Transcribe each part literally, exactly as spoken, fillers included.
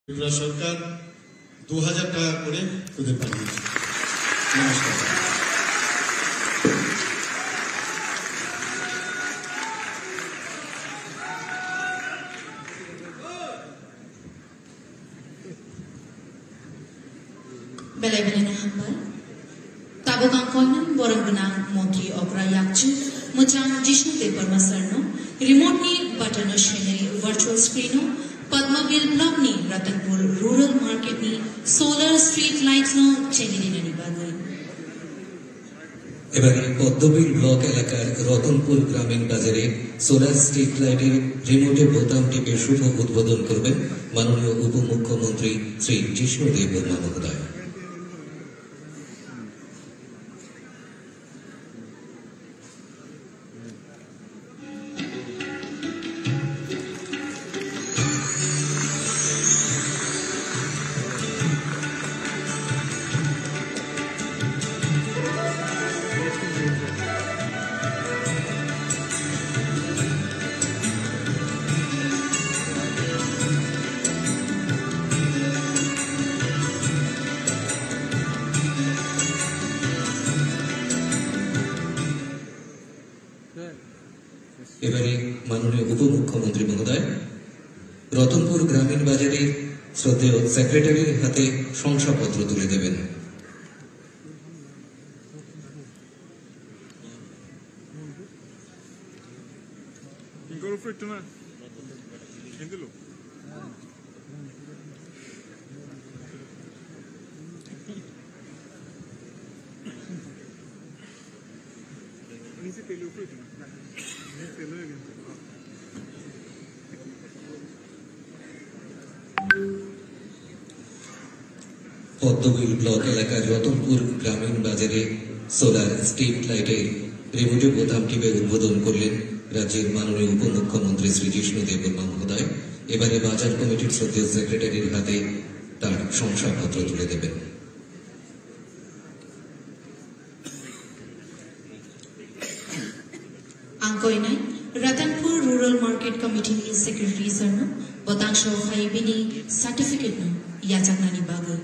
ত্রিপুরা সরকার দু হাজার টাকা করে তোদের পাঠিয়েছে। নমস্কার। Belai belai no hambai. Tabuk ang koinani borok gwnang montri okra yakchu mwchang Jishnu Debbarma sir no remote ni button no senai virtual screen o Padmabil block ni Ratanpur rural market ni solar street light no chengwi rinani bagwi. এবারে পদ্মবিল ব্লক এলাকার রতনপুর গ্রামীণ বাজারে solar street লাইটের রিমোটে বোতাম টিপে শুভ উদ্বোধন করবেন মাননীয় উপমুখ্যমন্ত্রী শ্রী জিষ্ণু দেববর্মা মহোদয়। এবারে মাননীয় উপমুখ্যমন্ত্রী মহোদয় রতনপুর গ্রামীণ বাজারের শ্রদ্ধেয় সেক্রেটারির হাতে শংসাপত্র তুলে দেবেন। পদ্মবিল ব্লক এলাকার রতনপুর গ্রামীণ বাজারে সোলার স্ট্রিট লাইটের রিমোটে বোতাম টিপে উদ্বোধন করলেন রাজ্যের মাননীয় উপমুখ্যমন্ত্রী শ্রী জিষ্ণু দেববর্মা মহোদয়। এবারে বাজার কমিটির শ্রদ্ধেয় সেক্রেটারির হাতে তার শংসাপত্র তুলে দেবেন। Ang koinai Ratanpur Rural Market Committee ni Secretary sir no botang so khai bini certificate no yachaknani bagwi.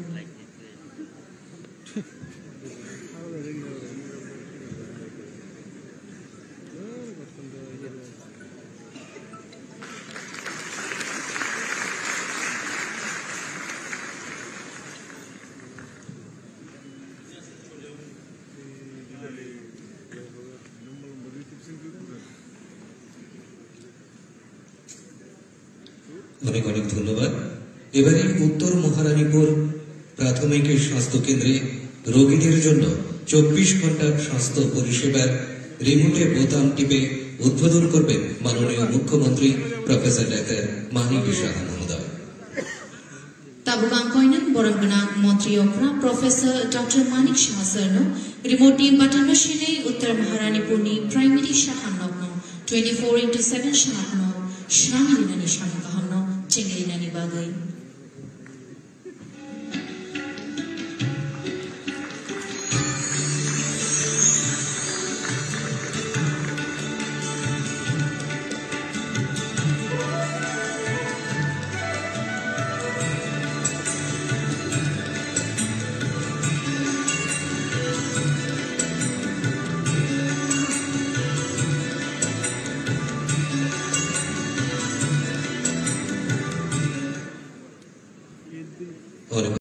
অনেক অনেক ধন্যবাদ। এবারে উত্তর মহারানীপুর প্রাথমিক স্বাস্থ্য কেন্দ্রে রোগীদের জন্য চব্বিশ ঘন্টা স্বাস্থ্য পরিষেবার রিমোটে বোতাম টিপে উদ্বোধন করবেন মাননীয় মুখ্যমন্ত্রী প্রফেসর ডাক্তার মানিক সাহা মহোদয়। Tabuk ang koinani borok gwnang montri okra Professor Doctor Manik Saha sir no remote ni button no sinwi Uttar Maharanipur ni primary saha nok no twenty four into seven saha nok swnamwi rinani samung kaham no chengwi rinani bagwi. Oro